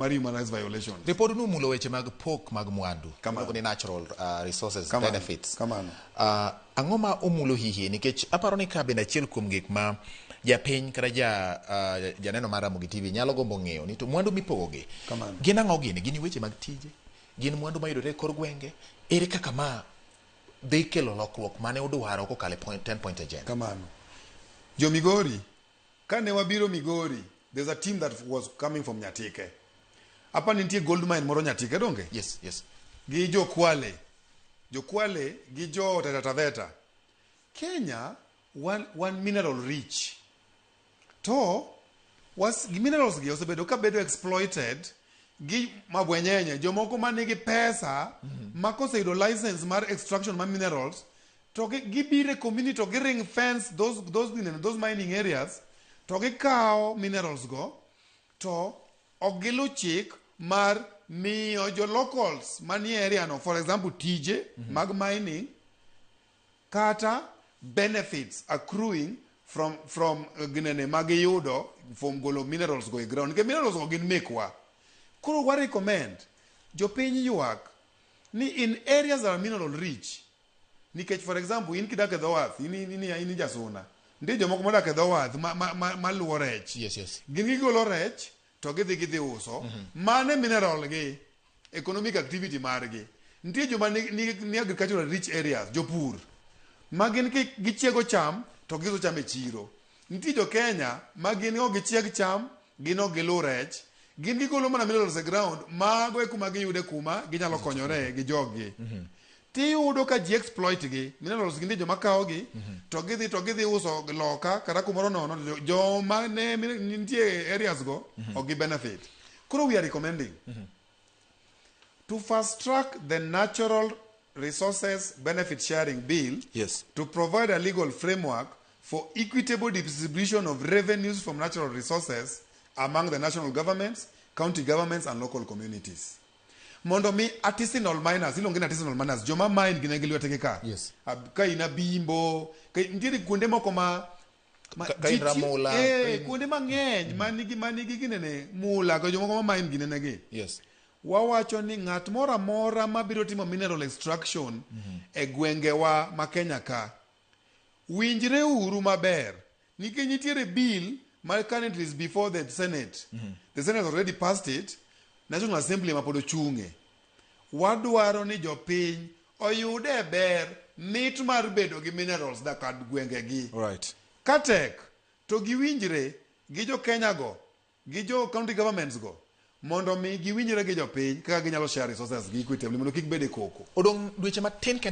Mar human rights violations. Ripod no mulo weche mag pok mag mwandu. Kamano. Iluongo ni natural resources Kamano. benefits. Kamano. Ang'o ma omulo hihie nikech aparo ni ka bende achiel kuom gik ma japiny kata ja janeno mar Ramogi TV nyalo gombo ng'eyo ni to mwandu mipogogi Kamano. gin ang'o gini? Gin weche mag tije? Gin mwandu mayudore e kor gwenge? Ere kaka ma dhi kelo lokruok mane udwaro kokalo e point, 10 point agenda? Kamano. Jo Migori, kane wabiro Migori, there's a team that was coming from Nyatike. Apa nitie gold mine moro Nyatike donge? Yes. Gi jo Kwale. Jo Kwale gi jo Taita Taveta. Kenya wan mineral rich. To was, minerals gi osebedo ka bedo exploited gi mabwenyenye jomoko ma nigi pesa ma koseyudo license mar extraction mar minerals to gibiro e community to gi ring fence those mining areas to gikawo minerals go to ok gilu chik mar miyo jo locals manie area no, for example, tije mag mining kata benefits accruing from ginene magiyudo from golo minerals go e ground, nikech minerals go gin mekwa. Koro wa recommend jopiny ywak ni in areas that are mineral rich, nikech, for example, in kidak e dho wath, in jasuna, nitie jomoko modak e dho wath ma luwo rech. Gin gigolo rech to gidhi uso mane mineral gi economic activity margi. Nitie joma ni agricultural rich areas, jopur ma gin gichiego cham to giuso cham e chiro. Nitie jo Kenya ma gin ok gichieg cham, gin ok gilu rech, gin gigolo mana minerals e ground. Mago e kuma giyude kuma ginyalo konyore gi joggi. Tiyudo ka ji exploit gi minerals gi. Nitie joma kawo gi to gidhi uso loka kata kumoro nono. Joma ne nitie areas go ok gi benefit. Koro we are recommending to fast track the Natural Resources Benefit Sharing Bill to provide a legal framework for equitable distribution of revenues from natural resources among the national governments, county governments and local communities. Mondo mi artisanal miners, iluongo ni artisanal miners, joma mine gine gi lwetgi ka. Ka in abimbo, ka nitiere kuonde moko ma Ka in Ramula, ka kuonde mang'eny manigi ginene mula go jomoko ma mine ginene gi. Wawacho ni ng'at moro amora mabiro timo mineral extraction e gwengewa ma Kenya ka, winjre uru maber, nikech nitiere bill ma currently is before the Senate. The Senate already passed it, National Assembly ma pod ochung'e. Wadwaro ni jopiny oyude ber mit mar bedo gi minerals dak gwengegi. Katek to giwinjre gi jo Kenya go gi jo county governments go mondo mi giwinjre gi jopiny kaka ginyalo share resources gi equitably mondo kik bed e koko. Odong' dweche matin kende.